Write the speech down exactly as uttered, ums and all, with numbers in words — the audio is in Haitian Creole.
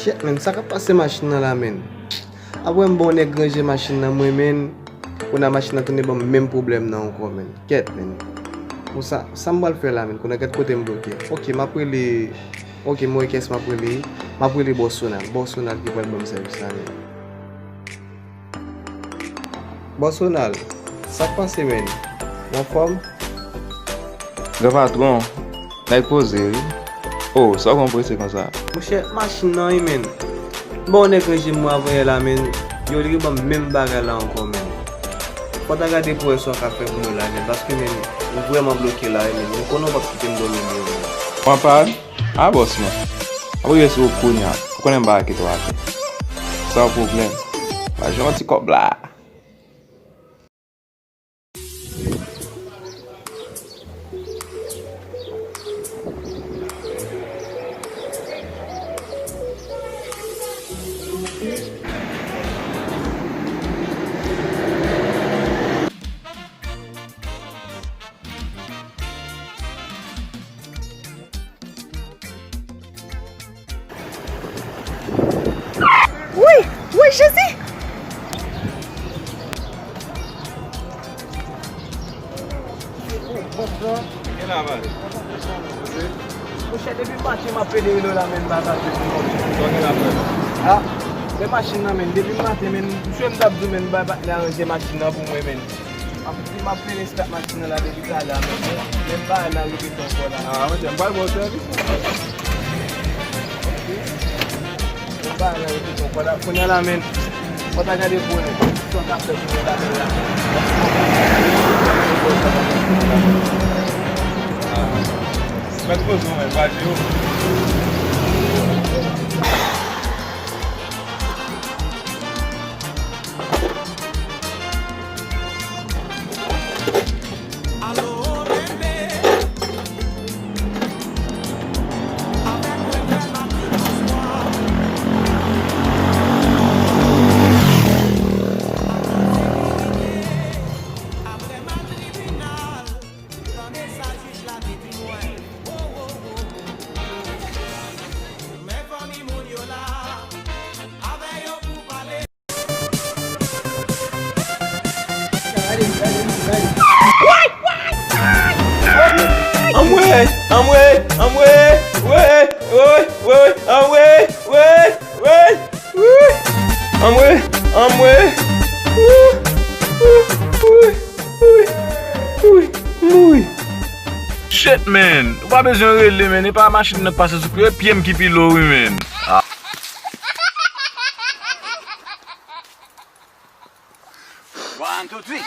Kèt, menn, sa k ap pase machin nan la, menn? Apre m bon nèg ranje machin nan, mwen, menn, kounye a machin nan tounen ban m menm pwoblèm nan ankò, menn. Kèt, menn. Bon, sa, sa m pral fè la, menn? Kounye a kèt kote m bloke. Ok, m ap rele, ok, m wè kiyès m ap rele. M ap rele Bòs Ronald. Bòs Ronald ki pral ban m sèvis la, menn. Bòs Ronald, sa k pase, menn? Ou anfòm? Gran patwon, nèg poze, wi. Oh, sa w konn prese konsa? Monchè, machin nan, wi, menn. Bon, nèg ranje m avan yè la, menn. Yo, li ban m menm bagay la ankò, menn. Fò ta gade pou wè sa w ka fè pou mwen la, menn. Paske, menn, m vrèman bloke la, wi, menn. M konnen w p ap kite m dòmi byen, menn. Papa, a bòs mwen. Ap rive sou ou kounye a. Ou konnen m pa kite w atè. Sa w pwoblèm? Ba jwenn yon ti kòb la. Woy! Woy, Jezi! Monchè, depi maten m ap pede rele w la, menn, m pa ka jwenn ou. Sa w gen la, frè? Ah, men machin nan, menn, depi maten, menn, m swe m t ap di w, menn, bay patnè a ranje machin nan pou mwen, menn. M ap, m ap pede start machin nan la depi talè a, menn, men, men bagay la repete ankò la. Ah, monchè, m pral ba w sèvis. Ok. Men bagay la repete ankò la. Kounye a la, menn, fò ta gade pou wè sa w ka fè pou mwen la, menn, la. Ah, mèt poze w, menn, pa di yo. Anmwe, anmwe, anmwe, wey, wey, wey, wey, anmwe, wey, wey, wouy, anmwe, anmwe, wou, wou, wouy, wouy, wouy, m mouri. Shit, man, ou pa bezwen rele, man, e pa machin nan k pase sou pye, e pye m ki pi lo, wi, man. Ah. One, two, three.